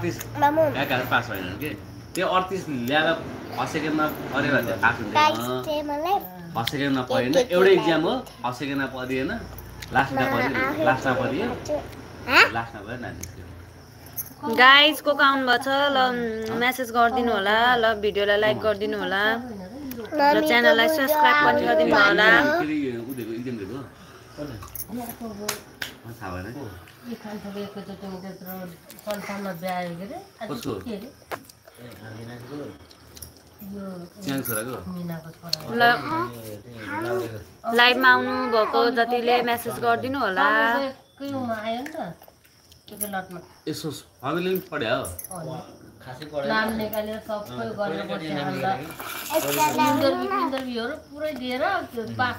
38 कहाँ पास भएन के त्यो 38 ल्याएर फर्स्ट सेकेन्डमा पऱ्यो भने पास हुन्छ फर्स्ट सेकेन्डमा परेन एउटै इक्जाम हो फर्स्ट सेकेन्डमा परिएन लास्टमा पऱ्यो लास्टमा भयो नानी गाइस को आउनु भएको छ ल मेसेज गरिदिनु होला ल भिडियोलाई लाइक गरिदिनु होला र च्यानललाई सब्स्क्राइब पनि गरिदिनु होला फेरि उदेको इक्जाम दिएको थाहा भएन कसको च्याङ छोराको लाइभमा आउनु भएको जतिले मेसेज गरिदिनु होला यसो हामीले पनि पढ्यो नाम निकालेर सबै गरेर बस्यो इन्टरभ्यूहरु पुरै दिएर अब पास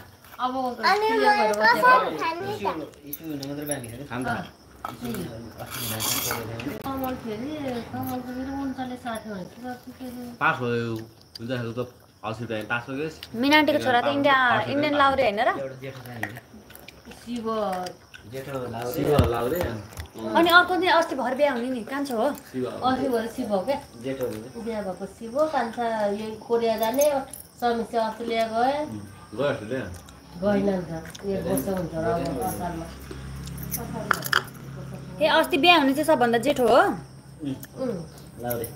भयो बुझ्दाखेरि त हस्पिटल पास भयो मिनान्टीको छोरा त इन्डियन लाउरे हैन र शिव लाउरे अनि अर्को दिन अस्ति भर बिहा हुने नि कान्छो हो अस्ति भएर शिव हो क्या बिहा भएको शिव कान्छा यो कोरिया जाने समीक्षा अस्ट्रेलिया गयो गएन नि त 1 वर्ष हुन्छ र अब असारमा ए अस्ति बिहा हुने चाहिँ सबभन्दा जेठो हो लाउरे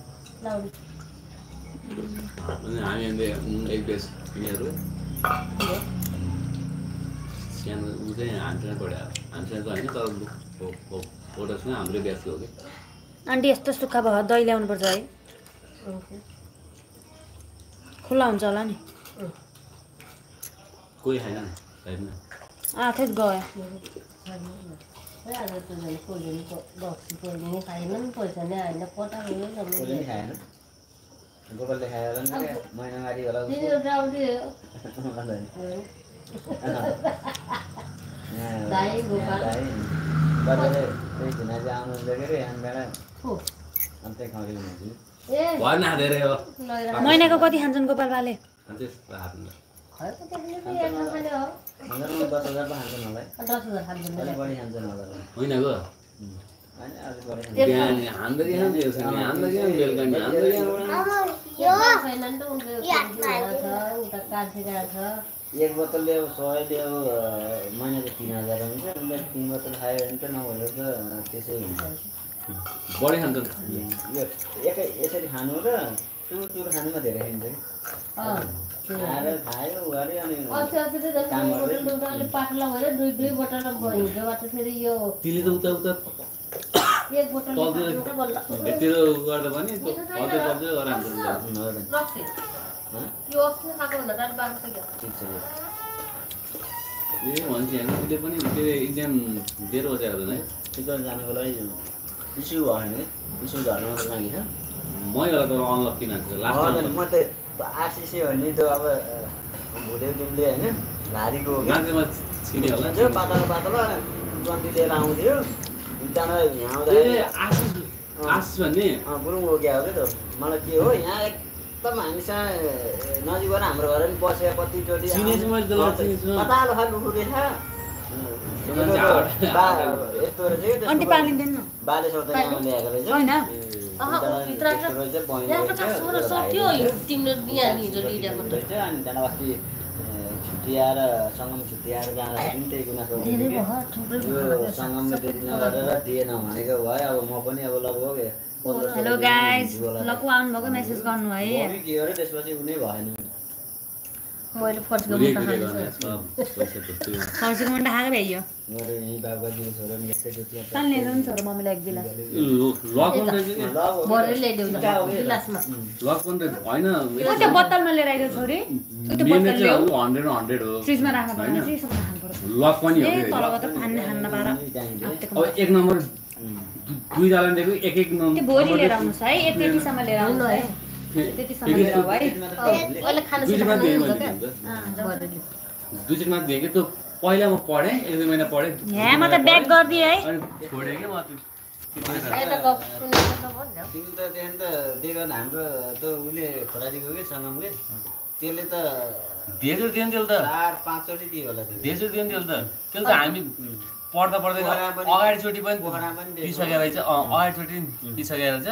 अनि हामी एक बेस तिनीहरू सानो ऊ चाहिँ हामीसँग पढ्यो हामीसँग त होइन तर फोटोसँग हाम्रो बेसको हो कि आन्टी यस्तो सुक्खा भयो दही ल्याउनु पर्छ है खुल्ला हुन्छ होला नि कोही खाएन नि खाएन आफै गयो आज त झन् कोहीले बक्सी कोहीले खाएन पैसा नै होइन पटाएको खाएन गोपालले खाएर महिनामारी होला दाइ गोपाल आउनुहुन्छ के अरे यहाँबाट अन्त खुवाइदिनु हुन्छ भएन धेरै हो महिनाको कति खान्छन् गोपाल बाले महिनाको बिहान हान्दै बेलुका नि एक बोतलले अब 100 ले अब महिनाको 3000 हुन्छ अनि 3 बोतल खायो भने त नभएर त त्यसै हुन्छ बढी खान्छन् यो एकै यसरी खानु र चुर खानुमा धेरै खाइन्छ कि खाएर खायो गरे अनि पातला भएर दुई बोतल हिजोबाट फेरि यो तिले त उता एक बोतल भेटेर गर्दा पनि अझै गरेर हाम्रो यो अस्ति खाएको भन्दा त बाँकी सक्यो ठिक छ ए भन्छ हैन उसले पनि त्यो एक्जाम दिएर बसेको हुँदैन है टिकट जानको लागि इस्यु भयो नि इस्यु घरमा त लागि छ मै होला त अनलकी मान्छ लास्ट म त आरसीसी हो नि त अब भुल्यो तिमीले हैन भारीको मान्छेमा छिने होला जो पातलो जन्ती लिएर आउँथ्यो जान यहाँ आउँदा ए आशिष भन्ने गुरुङ हो क्या हो के त मलाई के हो यहाँ एकदम हामीसँग नजिक भएर हाम्रो घर पनि बसेर कतिचोटि चिनेछु मैले त पातलो खालको उठेछ यस्तो रहेछ अन्टी पालिँदैन बाले सौता ल्याएको रहेछ हैन अनि त्यहाँ अस्ति छुट्टिएर सङ्गम छुट्टिएर जाँदा पनि त्यही गुनासो यो सङ्गमले त्यति नगरेर दिएन भनेको भयो अब म पनि अब लगभग हेलो गाइस लकु आउनु भएको मेसेज गर्नु है के हो र त्यसपछि कुनै भएन मैले फर्स्टको मुन्टा खाएको फर्स्टको मुन्टा खाएको भइयो मेरो यही बाबुजीको छोरा नि यस्तै जति ताल लिएर नि छोरा मम्मीलाई एक गिलास लकन रहेछ के भरे ल्याइदेऊ न गिलासमा लकन त हैन त्यो बोतलमा लिएर आइदियो छोरी त्यो बोतल ल्याऊ 100 हो फ्रिजमा राख्नु पर्छ चाहिँ सब खानु पर्छ लक पनि हो ए तलबाट खान्न पार अब एक नम्बर दुई जालन दिएको एक नम्बर त्यो भोलि लिएर आउनुस् है त्यतिसम्म लिएर आउनु है त्यतिसम्म लिएर आऊ है अहिले खाना दुई चिकमा दिए कि त पहिला म पढे एक दुई महिना पढे यहाँ म त ब्याक गर्दिए है अनि छोडे के म यता गफ सुन्नु त भन्नु तिमी त त्यहाँ त दिएको हाम्रो त उसले छोराजीको के सङ्गमले त्यसले त दिएको दिएन त्यसले त 4-5 चोटि दियो होला दिएको दिएन त्यसले त हामी पढ्दा पढ्दै अगाडिचोटि पनि पिसकेर रहेछ अगाडिचोटि पिसकेर रहेछ